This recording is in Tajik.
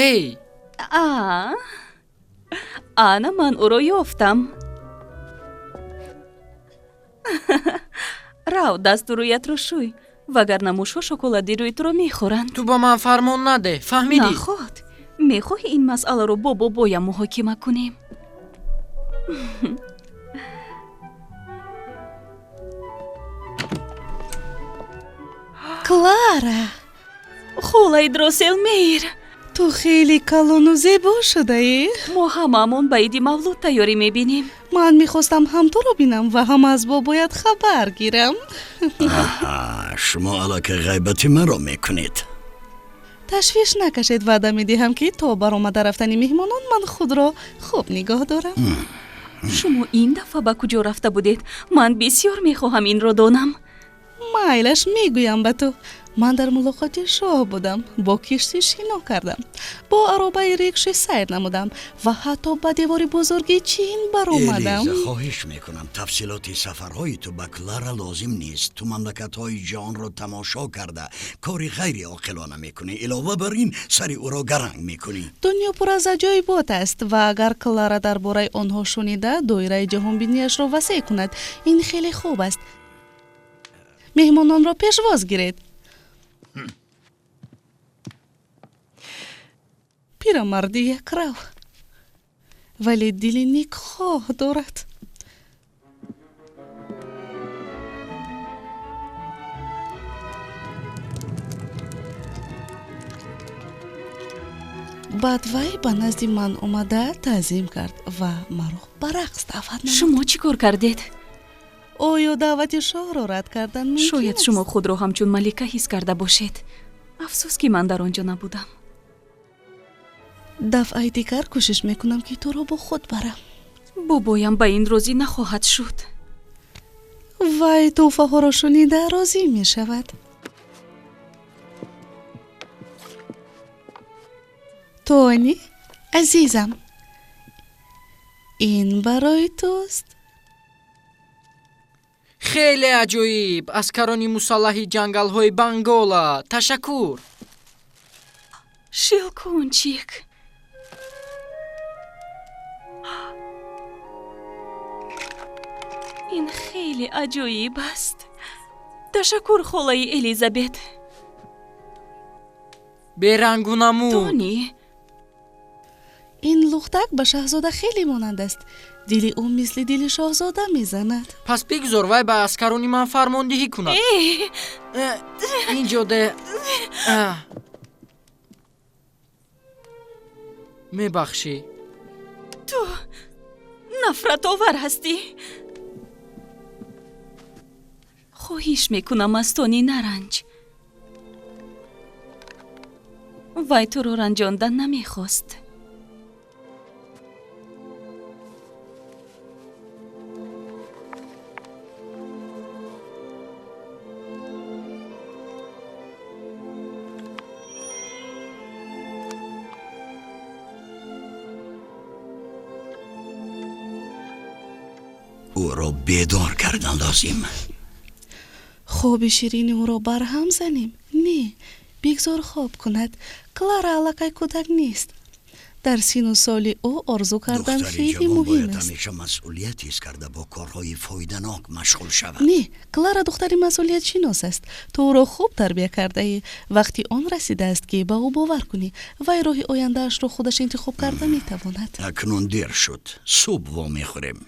Эй! Ана ман ӯро ёфтам. Рав, дасту рӯятро шӯй, вагарна мушҳо шоколади рӯи туро мехӯранд. Ту ба ман фармон надеҳ, фаҳмидӣ? Наход, мехоҳӣ ин масъаларо бо бобоям муҳокима кунем? Клара! Холаи Дросселмейр! Ту хеле калону зебо шудаӣ. Мо ҳамаамон ба иди мавлуд тайёрӣ мебинем. Ман мехостам ҳам туро бинам ва ҳам аз бобоят хабар гирам. Шумо аллакай ғайбати маро мекунед. Ташвиш накашед, ваъда медиҳам, ки то баромада рафтани меҳмонон ман худро хуб нигоҳ дорам. Шумо ин дафъа ба куҷо рафта будед? Ман бисёр мехоҳам инро донам. Майлаш, мегӯям ба ту. Ман дар мулоқоти шоҳ будам, бо киштӣ шино кардам, бо аробаи рикши сайр намудам ва ҳатто ба девори бузурги Чин баромадам. Элиза, хоҳиш мекунам, тафсилоти сафарҳои ту ба Клара лозим нест. Ту мамлакатҳои ҷаҳонро тамошо карда кори ғайриоқилона мекунӣ. Илова бар ин, сари ӯро гаранг мекунӣ. Дунё пур аз аҷоибот аст ва агар Клара дар бораи онҳо шунида, доираи ҷаҳонбинияшро васеъ кунад, ин хеле хуб аст. Меҳмононро пешвоз гиред. Пирамарди якрав, вале дили некхоҳ дорад. Баъд вай ба назди ман омада таъзим кард ва маро ба рақс даъват намуд. Шумо чӣ кор кардед? Оё даъвати шоҳро рад кардан мумкин Шояд аст? шумо худро ҳамчун малика ҳис карда бошед. Афсӯс, ки ман дар он ҷо набудам. Дафъаи дигар кӯшиш мекунам, ки туро бо худ барам. Бобоям ба ин розӣ нахоҳад шуд. Вай тӯҳфаҳоро шунида розӣ мешавад. Тони, азизам, ин барои туст. Хеле аҷоиб! Аскарони мусаллаҳи ҷангалҳои Бангола. Ташаккур. Шелкунчик. Ин хеле аҷоиб аст. Ташаккур, холаи Элизабет. Берангу намуд. Тони. Ин лухтак ба шаҳзода хеле монанд аст. Дили ӯ мисли дили шоҳзода мезанад. Пас бигзор вай ба аскарони ман фармондиҳӣ кунад. Э! Ин ҷоде. Мебахшӣ. Ту нафратовар ҳастӣ. Хоҳиш мекунам, аз Тони наранҷ. Вай туро ранҷондан намехост. Ӯро бедор кардан лозим. Хоби ширини ӯро барҳам занем? Не, бигзор хоб кунад. Клара аллакай кӯдак нест. Дар сину соли ӯ орзу кардан Духтари хеле ҷавон муҳим бояд аст. ҳамеша масъулият ҳис карда бо корҳои фоиданок машғул шавад. Не, Клара духтари масъулиятшинос аст. Ту ӯро хуб тарбия кардаӣ. Вақти он расидааст, ки ба ӯ бовар кунӣ. Вай роҳи ояндаашро худаш интихоб карда метавонад. Акнун дер шуд, субҳ вомехӯрем.